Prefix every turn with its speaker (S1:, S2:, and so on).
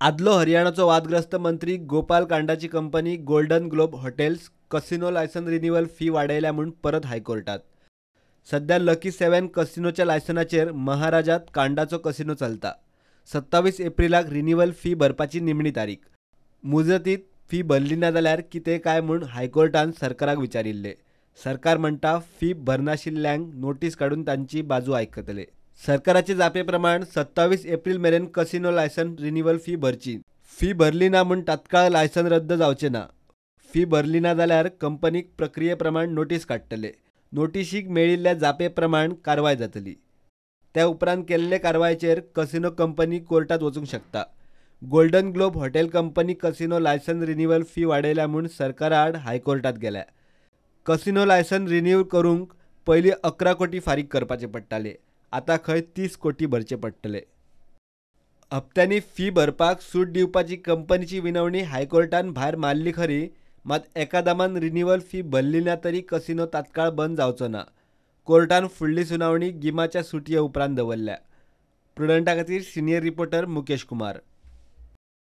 S1: आदलो हरियाणाचो वादग्रस्त मंत्री गोपाल कांडाची company Golden Globe Hotels casino licence renewal fee वाडयल्या म्हूण परत हायकोर्टात. सध्या लकी 7 कसिनोच्या लायसनाचेर महाराजात कांडाचो कसिनो चलता. 27 एप्रिलाक रिन्युअल फी भरपाची निमणी तारीख. मुजतीत फी भरली ना जाल्यार कितें काय म्हूण हायकोर्टान सरकाराक विचारिल्लें. सरकार म्हणटा फी भरनाशिल्ल्यांक नोटीस काडून तांची बाजू आयकतले. सरकाराचे जापे प्रमाण 27 एप्रिल मेरेन कसिनो लायसन रिन्युअल फी भरची. फी भरली ना म्हूण तात्काळ लायसन रद्द जावचें ना. फी भरली ना जाल्यार कंपनीक प्रक्रिये प्रमाण नोटीस काडटले. नोटिशीक मेळिल्ल्या जापे प्रमाण कारवाय जातली. त्या उपरांत केल्ले कारवायचेर कसिनो कंपनी कोर्टात वचूंक शकता. Golden Globe hotel company casino licence renewal fee वाडयल्या म्हूण सरकारा आड हायकोर्टात गेल्या. कसिनो लायसन रिन्यू करूंक पयलीं 11 कोटी फारीक करपाचे पडटाले, आतां खंय 30 कोटी भरचे पडटले. हप्त्यांनी फी भरपाक सूट दिवपाची कंपनीची विनवणी हायकोर्टान भायर मारली खरी, मात एका दमान रिन्युअल फी भरली ना तरी कसिनो तात्काळ बंद जावचो ना. कोर्टान फुडली सुनावणी गिमाच्या सुटये उपरांत दवरल्या. प्रुडंटा खातीर सिनियर रिपोर्टर मुकेश कुमार.